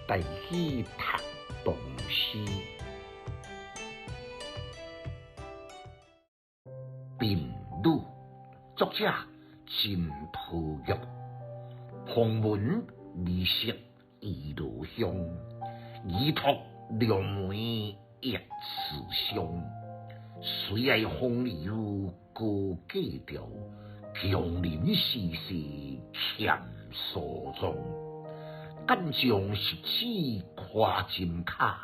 台語讀唐詩。貧女，作者陳濤玉。風聞美色異羅香，依託良媒亦自傷。誰愛風流高格調，強人時世欠梳妝。敢將十指誇針跤，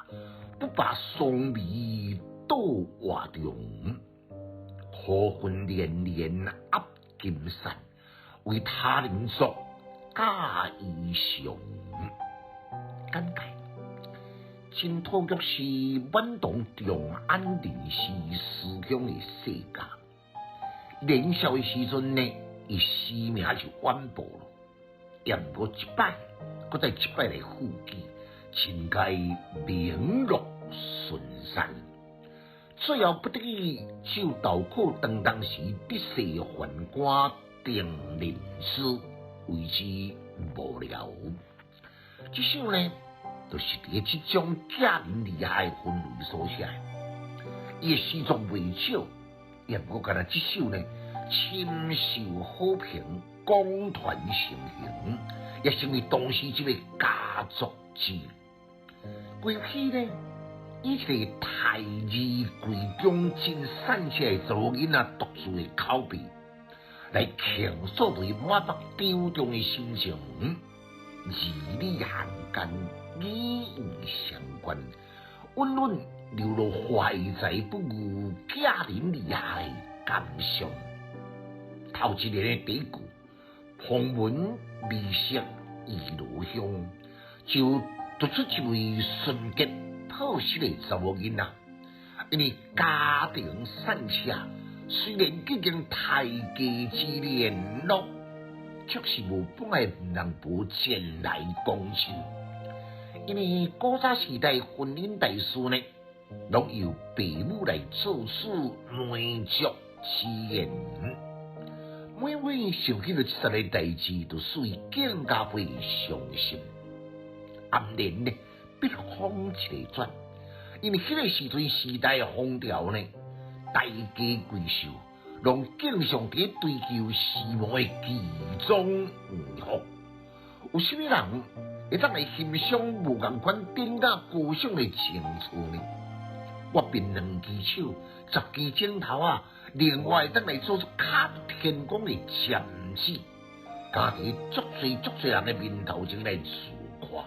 不把雙眉倒畫中。苦恨連連壓金扇，為他人作嫁衣裳。簡介：陳濤玉是滿唐長安林氏思鄉的世家。年少的時陣呢，伊詩名就遠播咯。也毋過一擺，閣再一擺來復記，真該名落孫山。最後不得已，就投靠當當時得勢宦官鄧林師為之幕僚。這首呢，就是佇這種寄人籬下的氛圍所寫的。伊的詩作袂少，也毋過干焦這首呢，深受好評，廣傳盛行，也成為當時這個佳作之一。規篇呢，以一個待字閨中真善車的查某囡仔獨自的口白，來傾訴對滿腹沉重的心情，字裡行間，語意相關，隱隱流露懷才不遇、寄人籬下的感傷。頭一聯的第一句，風聞美色異羅香，就突出一位純潔樸實的查某囡仔，因為家庭散赤，雖然已經待嫁之年咯，卻是無半个人無前來恭親。因為古早時代婚姻大事呢，攏由爸母來做主媒妁之言。每每想起著這三个代誌，就使伊更加倍傷心。暗聯呢，筆鋒一个轉，因為彼个時陣時代的風潮呢，大家閨秀攏經常佇追求時髦的奇裝異服。有啥物人會當來欣賞無仝款典雅高尚的情趣呢？我憑兩支手、十支指頭仔，另外會當來做出較天光的針子，敢佇足濟足濟人的面頭前來自誇，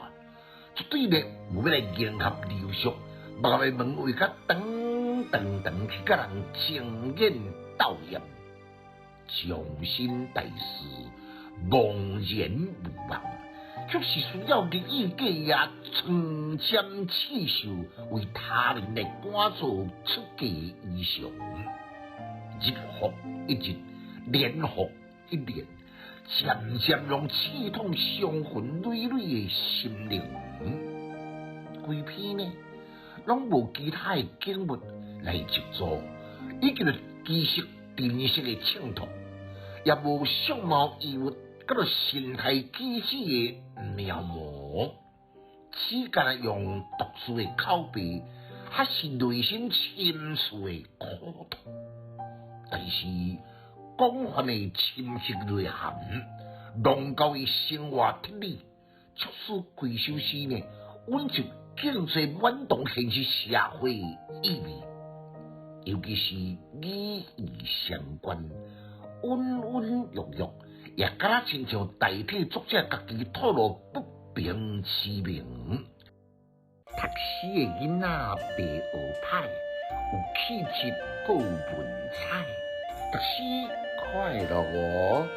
絕對呢無欲來迎合流俗，目的門圍較長長長去佮人爭豔鬥豔，終身大事，茫然無望，卻是需要日以繼夜穿針刺繡，為他人來趕做出嫁衣裳。日復一日，年復一年，漸漸攏刺痛傷痕累累的心靈。規篇呢，攏無其他的景物來協助，以及知識知識的襯托，也無相貌衣物，佮著神態舉止的描摹，只干焦用獨自的口白，還是內心深處的苦痛。但是廣泛的深刻內涵，濃厚的生活哲理，促使規首詩呢，蘊集更濟滿唐現實社會意味，尤其是語意相關，隱隱約約，也敢若親像代替作者家己吐露不平之鳴。讀書的囡仔袂學歹，有氣質閣有文采，讀書快樂哦。